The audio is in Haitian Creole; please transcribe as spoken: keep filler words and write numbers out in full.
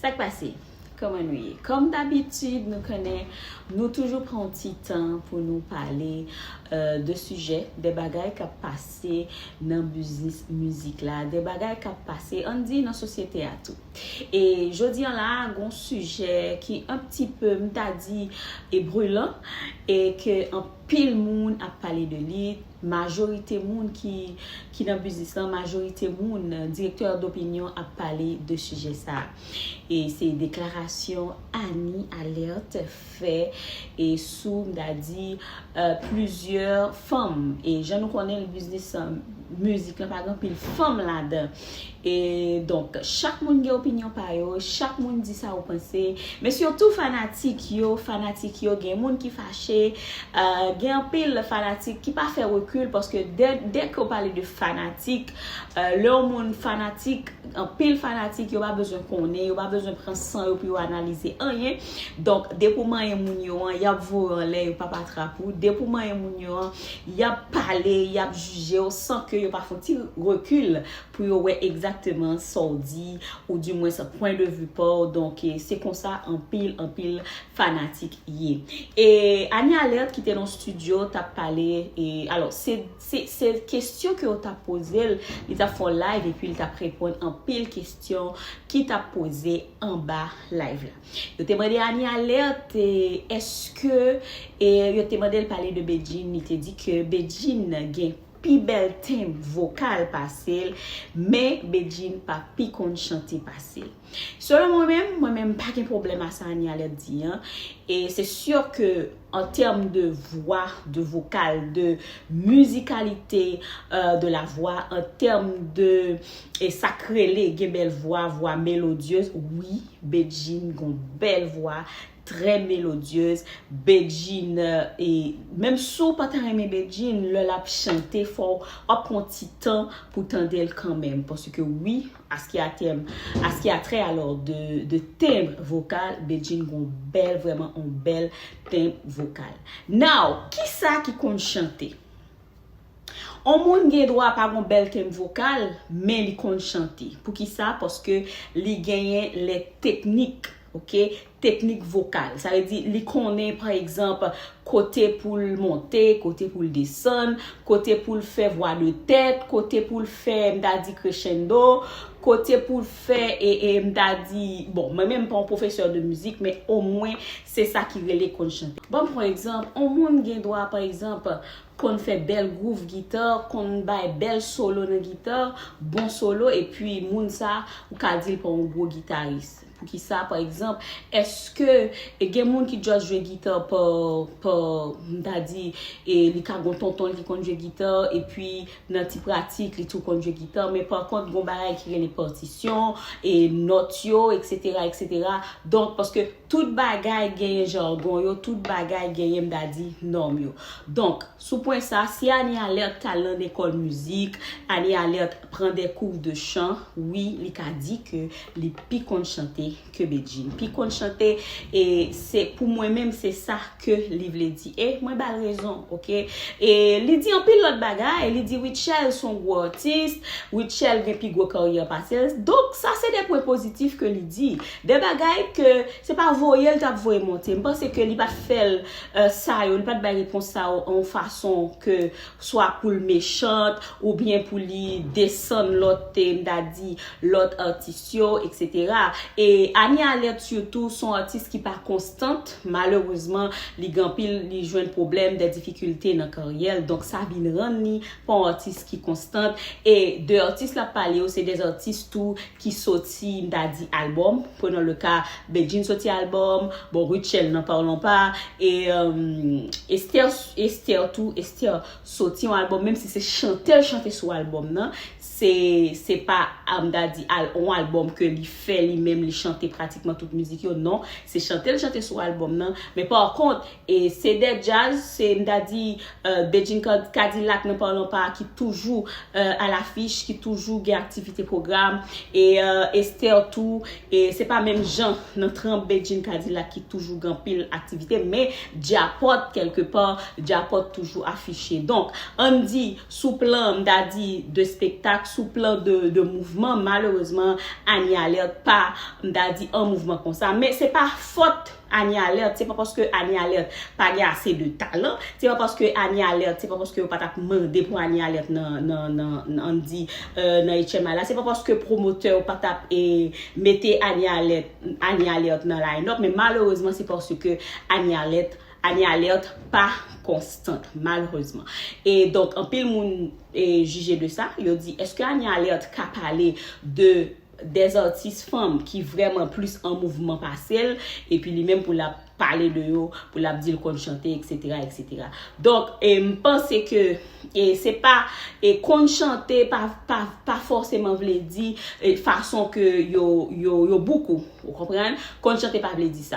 Sa k pase? Kòman nou ye? Kòm dabitid, nou konnen nou toujou pran yon ti tan pou nou pale euh, de sijè, de bagay k ap pase nan biznis mizik la, de bagay k ap pase, ann di, nan sosyete a tou. E jodi an la, gon sijè ki un petit peu, m ta di, e brilan, e ke anpil moun ap pale de li, majorite moun ki, ki nan biznis lan, majorite moun, direktè dopinyon ap pale de sijè sa. E se deklarasyon Annie Alerte fè e sou, m ta di, euh, plizyè fanm. E jan nou konnen, biznis euh, mizik lan pa gen anpil fanm ladan. E donk, chak moun gen opinyon pa yo, chak moun di sa yo panse, men sitou fanatik yo, fanatik yo, gen moun ki fache, euh, gen anpil fanatik ki pa fè rekil, paske dè, dè ke w pale de fanatik, euh, lè yon moun fanatik, anpil fanatik, yo pa bezwen konnen, yo pa bezwen pran san yo pou yo analize anyen. Donk, depi w manyen moun yo an, y ap voye w anlè, yo p ap atrap ou. Depi w manyen moun yo an, y ap pale, y ap jije w san ke yo pa fè yon ti rekil pou yo wè egzakteman sa w di, ou dimwens pwen de vi pa w. Donk, e, se konsa anpil, anpil fanatik ye. E Annie Alerte ki te nan studio t ap pale, e, alò, se, se, se kesyon ke yo t ap poze l, li t ap fè yon live epi li t ap reponn anpil kesyon ki t ap poze anba live la. Yo te mande Annie Alerte, e, èske, e, yo te mande l pale de Bedjine, li te di ke Bedjine gen pi bèl tenb vokal pase l, men Bedjine pa pi konn chante pase l. Selon mwen menm, mwen menm pa gen pwoblèm a sa Annie Alerte di an. E se si ke an tèm de vwa, de vokal, de mizikalite, euh, de la voix, an tèm de, e sa k rele gen bèl vwa, vwa melodyez, wi, Bedjine gon bèl vwa, trè melodyez. Bedjine, e menm si w pa ta renmen Bedjine, lè l ap chante, fò w ap pran ti tan pou tande l kanmenm. Paske wi, aski a tèm, aski a trè alò de, de tenb vokal, Bedjine gon bèl, vrèman yon bèl tenb vokal. Now, kisa ki konn chante? On moun gen dwa pa gon bèl tenb vokal, men li konn chante. Poukisa? Paske li genyen lè teknik, oke? Teknik vokal. Sa vle di, li konnen, pa egzanp, kote pou l monte, kote pou l desann, kote pou l fè vwa de tèt, kote pou l fè, m ta di, crescendo, kote pou l fè, e, e m ta di, bon, mwen menm m pa yon pwofesè de mizik, men omwen, se sa ki rele konn chante. Ban m pran egzanp, on moun gen dwa, pa egzanp, konn fè bèl gwouv gita, konn bay bèl solo nan gita, bon solo, epi moun sa, ou ka di l pa yon gwo gitaris. Poukisa, pa egzanp, èske, e gen moun ki just jwe gita pa, pa, m ta di, e li ka gon tonton l ki konn jwe gita, epi nan ti pratik, li tou konn jwe gita, men pa kont, gon bagay ki rele patisyon, e nòt yo, etsetera, etsetera. Donk, paske tout bagay genyen jagon yo, tout bagay genyen, m ta di, nòm yo. Donk, sou pwen sa, si Annie Alerte t al nan lekòl mizik, Annie Alerte pran de cours de chant, wi, li ka di ke li pi konn chante ke Bedjine. Pi konn chante, e se, pou mwen menm, se sa ke li vle di. E mwen ba l rezon, oke? E li di anpil lòt bagay, li di Rutshelle se yon gwo atis, Rutshelle gen pi gwo karyè pase l. Donk, sa se de pwen pozitif ke li di. De bagay ke se pa voye l t ap voye monte. M panse ke li pa t fè l, euh, sa yo, li pa t bay repons sa yo an yon fason ke swa pou l mechant, oubyen pou li desann lòt, e m ta di, lòt atis yo, etsetera. E Annie Alerte sitou, se yon atis ki pa konstant. Malerezman, li gen anpil, li jwenn pwoblèm, de difikilte nan karyè l. Donk, sa vin rann li pa yon atis ki konstant. E de atis l ap pale yo, se de atis tou ki soti, m ta di, albòm. Prenons le cas, Bedjine soti albòm, bon, Rutshelle, n'en parlons pas, e, euh, Esther, Esther tou, Esther soti yon albòm, menm si se chante l chante sou albòm nan, se, se pa, ah, m ta di, al, yon albòm ke li fè li menm, li chante pratikman tout mizik yo, non, se chante l chante sou albòm nan, men pa kont, e se de djaz, se, m ta di, euh, Bedjine Cad-, Cadillac, n'en parlons pas, ki toujou, euh, à l'affiche, ki toujou gen aktivite pwogram. E uh, Esther tou, e se pa menm jan nan tranp Bedjine Cadillac ki toujou gen anpil aktivite, men Djapòt kèlkepa, Djapòt toujou afiche. Donk, ann di, sou plan, m ta di, de spektak, sou plan de, de mouvman, malerezman, Annie Alerte pa, m ta di, an mouvman konsa. Men se pa fòt Annie Alerte, se pa paske Annie Alerte pa gen ase de talan, se pa paske Annie Alerte, se pa paske yo pa t ap mande pou Annie Alerte nan, nan, nan, nan, ann di, euh, nan H M I la, se pa paske pwomotè yo pa t ap e, mete Annie Alerte, Annie Alerte nan line-up, men malerezman se paske Annie Alerte, Annie Alerte pa konstant, malerezman. E donk, anpil moun e, jije de sa, yo di, èske Annie Alerte ka pale de des artistes fanm ki vrèman plis an mouvman pase l, epi li menm pou l ap pale de yo, pou l ap di l konn chante, et cetera, et cetera. Donk, e, m panse ke e, se pa e, konn chante pa, pa, pa fòseman vle di e, fason ke yo, yo, yo book ou, ou konprann? Konn chante pa vle di sa.